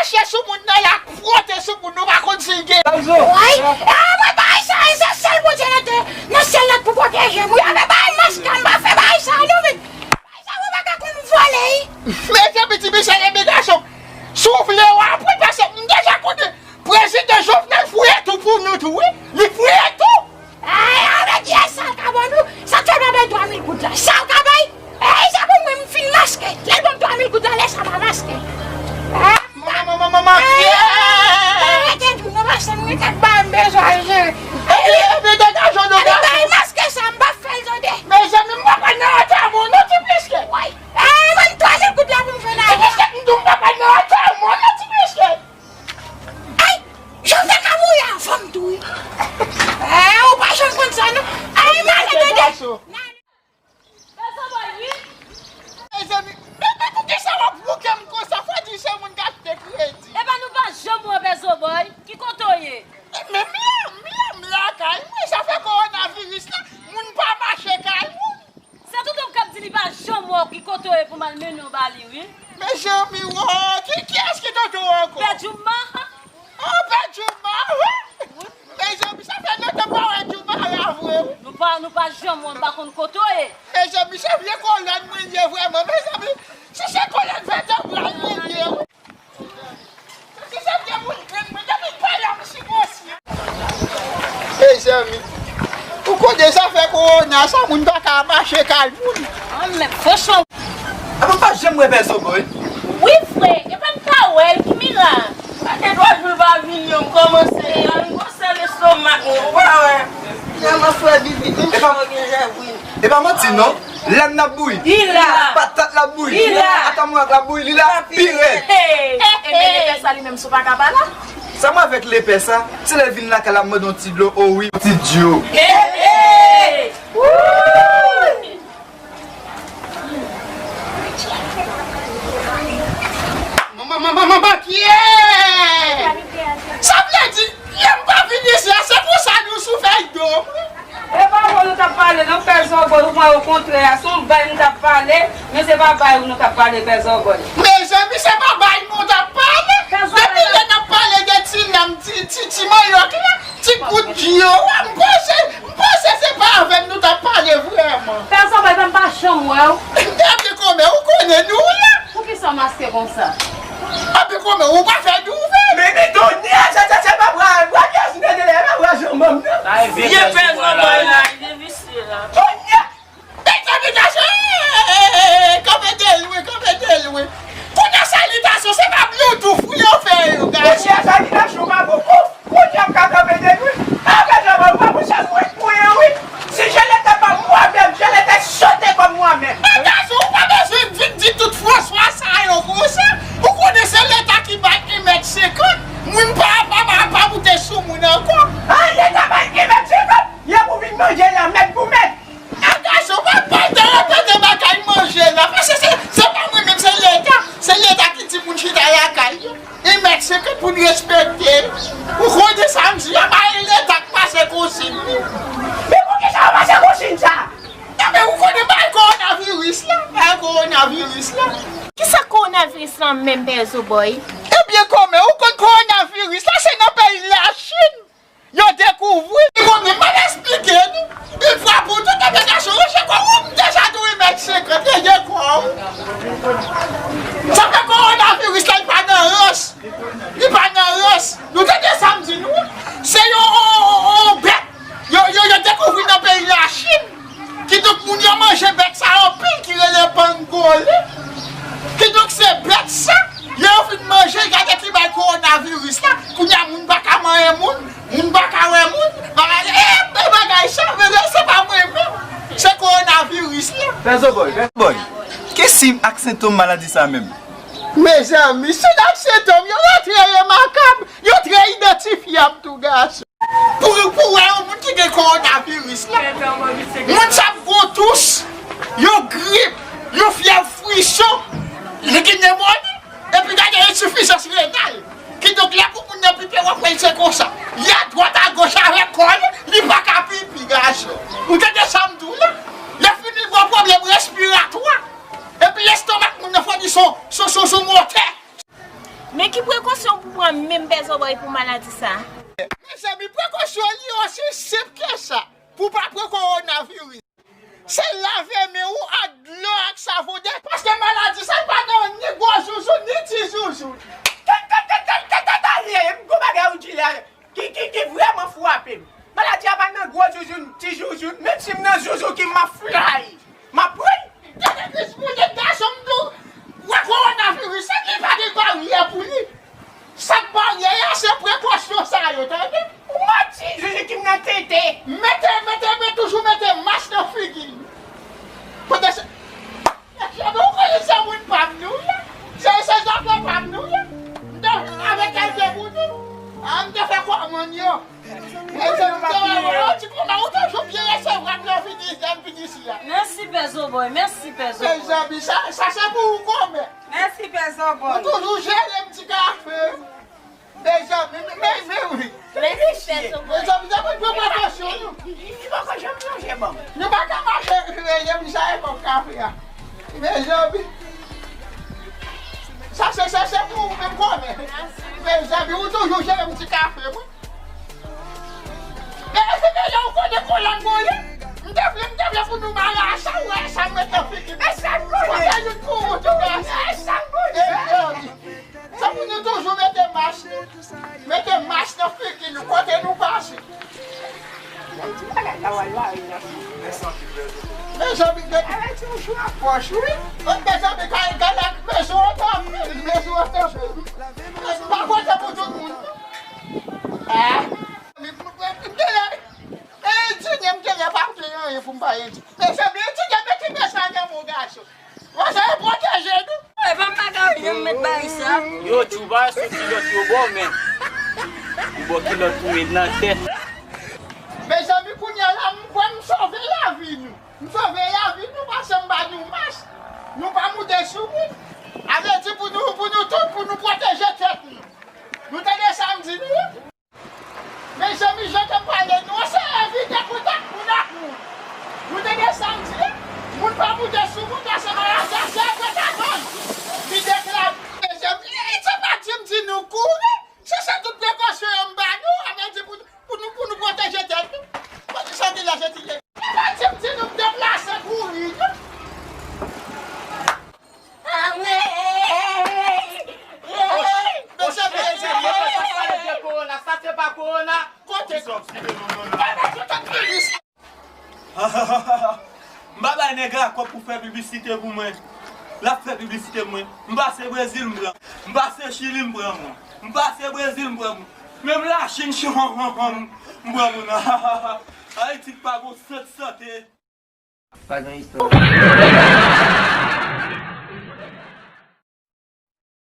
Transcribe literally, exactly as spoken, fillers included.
Mache sou moun nan, y ap pwote sou moun, nou pa konn si l gen. Woy, e mwen bay sa, e se sèl Bondye nan tè, nan syèl la k pou pwoteje m. Wi, a mwen bay maske, m pa fè bay sa, non, men bay sa, mwen pa ka konn vòlè, wi. Mezanmi, ti mesye, e men gason, si w vle, w ap pran, paske m deja konnen Prezidan Jovenel fouye tou pou nou tou, wi. Li fouye tou. Ay, avèk yè sa l ka ban nou, sa k fè pa bay twa mil goud la. Sa w ka bay? Ay, sa pou mwen, m fin maske. Lè l ban m twa mil goud la, lè sa m a maske. Ay, manman, manman, manman, ay, yeah! Arete tou, non, paske mwen tèt ba m bezwen al jere. Epi, epi, degaje w, non, bay maske sa, m p ap fè l tande. Mezanmi, m pa pral nan antèman w, non, ti mesye. Woy. Ay, ban m twa mil goud la pou m fè la. Ti mesye, m di w m pa pral nan antèman w, non, ti mesye. Ay, Jovenel ka mouri avan m tou, wi. Eh, ou pa janm konn sa, non. Ay, m ale tande. Mezanmi, men, men poukisa w ap wouke m konsa? Fò di se moun k achte kredi. Epa nou pa janm wè Pè Zobòy. Ki kote w ye? Men m la, m la, m lakay mwen. Sa fè kowonaviris la, moun pa mache kay moun. Se tout moun k ap di li pa janm wè w ki kote w ye pou m al mennen w ba li, wi. Mezanmi, wo, ki, kiyès ki tonton w ankò? Pè Djouma. Oh, Pè Djouma, wi. Mezanmi, sa fè lontan m pa wè Djouma la vre, wi. Nou pa, nou pa janm wè, m pa konn kote w ye. Mezanmi, se vye kolòn mwen ye vrèman, mezanmi. Si se kolòn vètebral mwen ye, wi. Mezanmi, ou konnen zafè kowona sa, moun pa ka mache kay moun. An, men franchman. Apa m pa janm wè Pè Zobòy? Wi, frè, epa m pa wè l, ki mirak? Sa gen twa jou l pa vini, m kòmanse, m gon sèl lestomak, ou pa wè. Kòman frè Vivi, m chò gen jèvrin. E pa manti non. Lèm n ap bouyi. Li la. Patat l ap bouyi. Li la. Atanmwak l ap bouyi. Li la pi rèd. Hey. Ebyen, lepè sa li menm si w pa ka pa la. Sa m avèk lepè sa? Se lè l vin lakay la ap mande yon ti dlo, o wi, yon ti dyo. Hey, hey. Wouy. Manman, manman, manman, kiyè? Sa vle di, lè m pa vin isi a, se konsa nou sou fèy do m. E pa bon nou t ap pale, non, Pè Zòbòy, ou pran okontrè a, se yon bay nou t ap pale, men se pa bay ou nou t ap pale, Pè Zòbòy. Mezanmi, se pa bay nou t ap pale. Depi lè n ap pale de ti nanm, ti, ti, ti manyòk la, ti kout dyo a, m panse, m panse se pa avè m nou t ap pale vrèman. Pè Zòbòy, m pa janm wè w. Epi kòmè, ou konnen nou la. Poukisa w maske konsa? Epi kòmè, ou pa fè nouvèl. Men, men, Donya, sa, sa, sa pa bra, bra ki asou tande la, pa bra janm nan. Vye Pè Zòbòy la, vye visye la. Donya! Mezanmi, gason, kanpe de lwen, kanpe de lwen. Kounye a salitasyon, se pa Bluetooth wi yo fè yo, gason. Kounye a salitasyon pa pou kouf. Kounye a m ka kanpe de lwen. Apre sa, mwen pa pou sa mwen kouye wi. Si je l'étais comme moi-même, je l'étais sauté comme moi-même. Men gason, ou pa bezwen vin di tout Franswa sa yo konsa. Ou konnen se Leta ki bay en mèt senkant. Moun pa, pa, pa, pa moute sou moun ankò. An, Leta bay en mèt senkant. Y ap ou vin manje la, mèt pou mèt. A gason, pa, pa ta repete bagay manje la, paske se, se pa mwen menm, se Leta. Se Leta ki di moun chita lakay yo. Li mèt senkant pou n respekte. Ou konnen sa m di a, bay Leta k pase konsiy li. Men poukisa w pase konsiy sa? Ebyen, ou konnen bay kowonaviris la, bay kowonaviris la. Kisa kowonaviris la menm, Pè Zobòy? Ebyen, kòmè, ou konn kowonaviris la, se nan peyi Lachin. Yo dekouvri. Li konnen m al esplike nou. Yon fwa pou tout, ebyen gason, ou se kò ou, m deja di w mèt senkant, e gen kò ou. Sa fè kowonaviris la, li pa nan rans. Li pa nan rans. Nou tande sa m di nou? Se yon, yon, yon, yon bèt. Yo, yo, yo dekouvri nan peyi Lachin. Kidonk, moun yo manje bèt sa anpil ki rele pangolin. Kidonk, se bèt sa, lè yo fin manje, gade ki bay kowonaviris la. Kounye a, moun pa ka manyen moun, moun pa ka wè moun. Bagay, e, e bagay sa, men se pa mwen menm. Se kowonaviris la. Pè Zobòy, Pè Zobòy, ki siy ak sentòm maladi sa menm? Mezanmi, siy ak sentòm yo, yo trè remakab, yo trè idantifyab tou, gason. Pou, pou wè yon moun ki gen kowonaviris la, moun sa ap gon tous, yon grip, yon fyèv, frison, li gen nemoni, epi gade ensifizans renal. Kidonk, lè pou moun nan pipe, w ap wè l se konsa. Li adwat agoch avèk kò l, li pa ka pipi, gason. Ou tande sa m di w la? Lè fini, gon pwoblèm respiratwa. Epi lestomak moun nan fò di son, son, son, son motè. Men Ki prekosyon pou pran menm pè Zòbòy pou maladi sa? Mezanmi, prekosyon li osi senp ke sa pou pa pran kowonaviris. Se lave men ou ak dlo ak savon de, paske maladi sa pa nan ni gwo zouzoun ni ti zouzoun. Tande, tande, tande, tande, tande, m gon bagay ou di la ki, ki, ki vrèman frape m. Maladi a pa nan gwo zouzoun, ti zouzoun, menm si m nan zouzoun ki m ap flay, m ap pran. Tande Kris, pou nèg gason m tou, wè kowonaviris la, li pa gen baryè pou li. Sa k baryè a, se prekosyon sa yo, tande? Ou manti, Zuzu ki m nan tete. Mete, mete, mete, toujou mete mas nan figi nou. Pandan se, mesye, ou konnen se moun pa m nou ye. Se, se zafè pa m nou ye. M te avèk kèlke moun, a, m te fè kòmann yo. Mezanmi, ti kòman ou toujou byen resevwa m lè w vin isi a, m vin isi a. Mèsi, Pè Zòbòy, mèsi, Pè Zòbòy. Mezanmi, sa, sa se pou ou kòmè. Mèsi, Pè Zòbòy. Ou toujou jere m ti kafe. Mezanmi, men, men, men wi. Mèsi, Pè Zòbòy. Mezanmi, se pou pran prekosyon nou. Li poko janm plonje ban m. Nou pa ka mache rele m sa e kòk kafe a. Mezanmi. Sa se, se, se pou ou menm kòmè. Mezanmi, ou toujou jere m ti kafe, mwen. E, e, e, e, ou konnen kolan mwen ye? M te vle, m te vle pou nou mare a sa, ou wè sa m mete nan figi m. E sa m konnen. Ou te youn pou ou, tou wè sa. E sa m konnen. E, e, se pou nou toujou mete mas nou. Mete mas nan figi nou, kote nou pase. Yon ti bagay la, wè la, wi, la. Mezanmi, men. Avèk yon jou an pòch, wi. Mezanmi, gade, gade, mezon an tanpri, mezon an tanpri. M pa kontan pou tout moun. Ah. M, m, m, m genlè, e, Junior, m genlè pa gen anyen pou m bay Junior. Mezanmi, Junior, mete men sa nan men w, gason. Wè sa, e pwoteje nou. E pa m pa ka anyen, m mèt bay sa. Yo, Tchouba, sou kilòt yo ba w, men. Ou ba w kilòt tou e nan tèt. Mezanmi, kounye a la, m kwè m sove lavi nou. M sove lavi nou, paske m ba nou mas. Nou pa moute sou moun. A vle di pou nou, pou nou tout, pou nou pwoteje tèt nou. Nou tande sa m di nou? Mezanmi, jan ke m pale nou an, se evite kontak moun ak moun. Nou tande sa m di a? Moun pa moute sou moun, paske maladi a se evite moun. Li deklare. Mezanmi, li, li te pa di m di nou kouri. Se, se tout prekosyon yo m ba nou, a vle di pou, pou nou, pou nou pwoteje tèt nou. Poukisa w gen lè jete? Li pa di m di nou deplase kouri, non. Anmwey! Mesye, mesye, mesye, sa se pa kowona. Kote? M pa bay nèg la kòb pou fè piblisite pou mwen. L ap fè piblisite pou mwen. M pase Brezil, m pran. M pase Chili, m pran moun. M pase Brezil, m pran moun. Menm Lachin, m pran moun. Ayiti pa gon sant sante. Pa gen istwa.